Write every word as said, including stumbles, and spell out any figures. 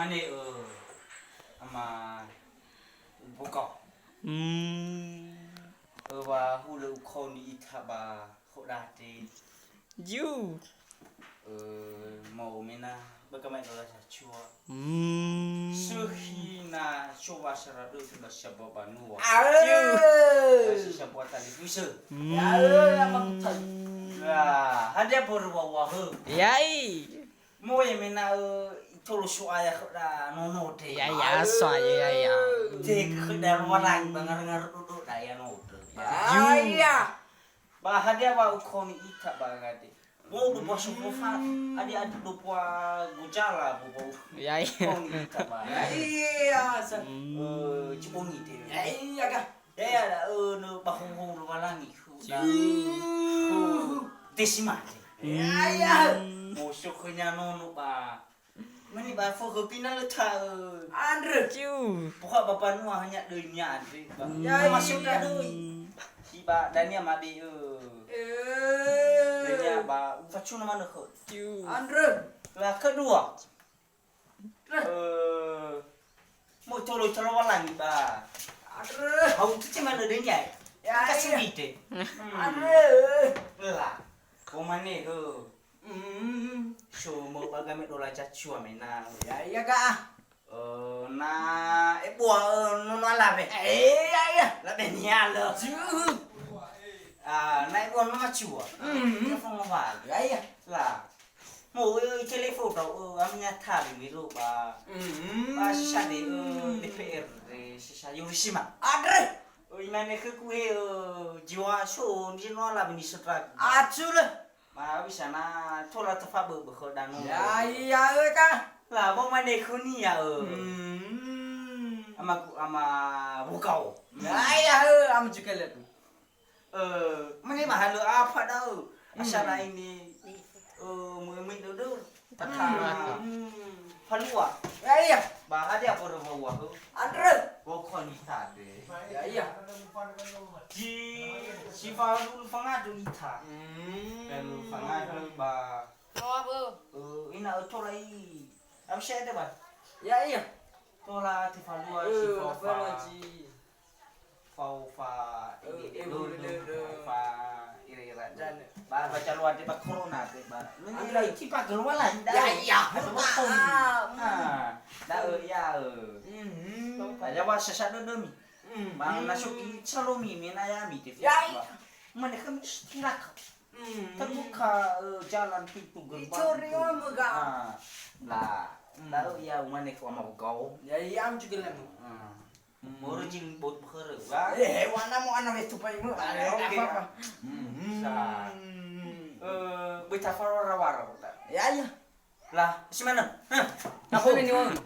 Ane, ö, ama Bukao. Hmm. Ö, wa hulö ukaoni ita ba hodate. Ju. Ö, mau mena ba gamai dola sacua. Hmm. Söhina coba sarado ba saba banua. Ae. Ba sisa buat tali bisa. Hmm. Ya, ya, ya, makutai. Ya, hadia baru wa-, wahö. Yai. Moe mena, ö, itolo so'aya khöda nono te. Ya, ya, so'aya, ya, ya. Te khöda roa langi ba ngarö-ngarö dodo da ya nodo. Ya, ya. Ba hadia wa ukaoni ita ba gade. Wo do puasa Sofa, adi adi do pua gojala bo bo. Ya, ya. Ukaoni ita ba. Ya, ya, sa. Hmm. Ö, cibongi te. Ya, ya, ga. Ya, ya, da, ö, no ba ho-, ho-, Lowalangi. Hu, da, hu, desimate. Ya, ya. Moso khönya nono ba. Mani ba fo khö pina le ta, ö. Andrö. Ju. Pokok ba banua hanya döi nia andre. Ba. Ya, ya. Masuk ka döi. Si ba dania mabe, ö. Eh. Dania ba, ufacuna manö khö. Ju. Andrö. La kedua. Ö, mo tolo, tolo Lowalangi ba. Andrö. Hau tu cuma ada denjai. Ya, ya. Kasih bite. Hmm. Andrö. Lah. Kau mana tu? Hmm. So, mau baga me dola cacua mena. Ya, ya, ga. Ö, na eboa, ö, nono alawe. Eh, ya, ya. Labe nialo. Ju. Ah, na eboa nono macua. Hmm. Ya, fong wali. Ya, ya. La. Mo, ö, i telefon tau, ö, amina tali melo ba. Mm. Ba sisa de, ö, D P R de, sisa Yurisima. Andre. Ö, imane khöku he, ö, jiwa so, ni no ala bini setra. Acule. Ma bisa na tola tefaböbö khö dano. Ya, iya, ö, ka. La, mo mane khönia, ö. Mm. Amaku, ama Bukao. Ya, iya, ö, ama Jukeleku. Eh, mane mahalö apa da'ö? Hmm. Asal ini, eh, mui-mui dödö. Tata, hmm, falua. Ya, iya. Ba hadia börö wa'uahö? Andrö. Pokoni tade. Ya, iya. Di, si falulu fangadu ita. Hmm. Falulu fangadu ba. Maaf, Bu. Eh, ina oto lai. Apa sih ada, Bang? Ya, iya. Tola tefalua si, eh, fofa. Fao fa, eh, ege, eh, dulu, dulu, dulu. Fa ira-ira. Jana. Ba, ba calua de ba corona de ba. Andra. Nungi lai tipa keluar lain dah. Ya, iya. Ada betul. Ah, hmm. Ah, dah, eh, ya, eh. Hmm. Ba, ya, wa sasa dödömi. Hmm. Ba, hmm, na suki salomi, mena ya mi te. Ya, iya. Mana kami istirahat. Hmm. Terbuka, eh, jalan pintu gerbang. Icori itu. Wa mega. Ah, lah. Hmm. Lalu ya, umane ko ama begau. Ya, iya, am juga lemu. Hmm. Moro jing bot bukere, wa? Eh, wana mo ana wetu pa imu. Ah, oke. Apa-apa. Hmm. Sa. Eh, beta faro rawara kota. Ya, ya. Lah, si mana? Hah? Apa ni, Wan?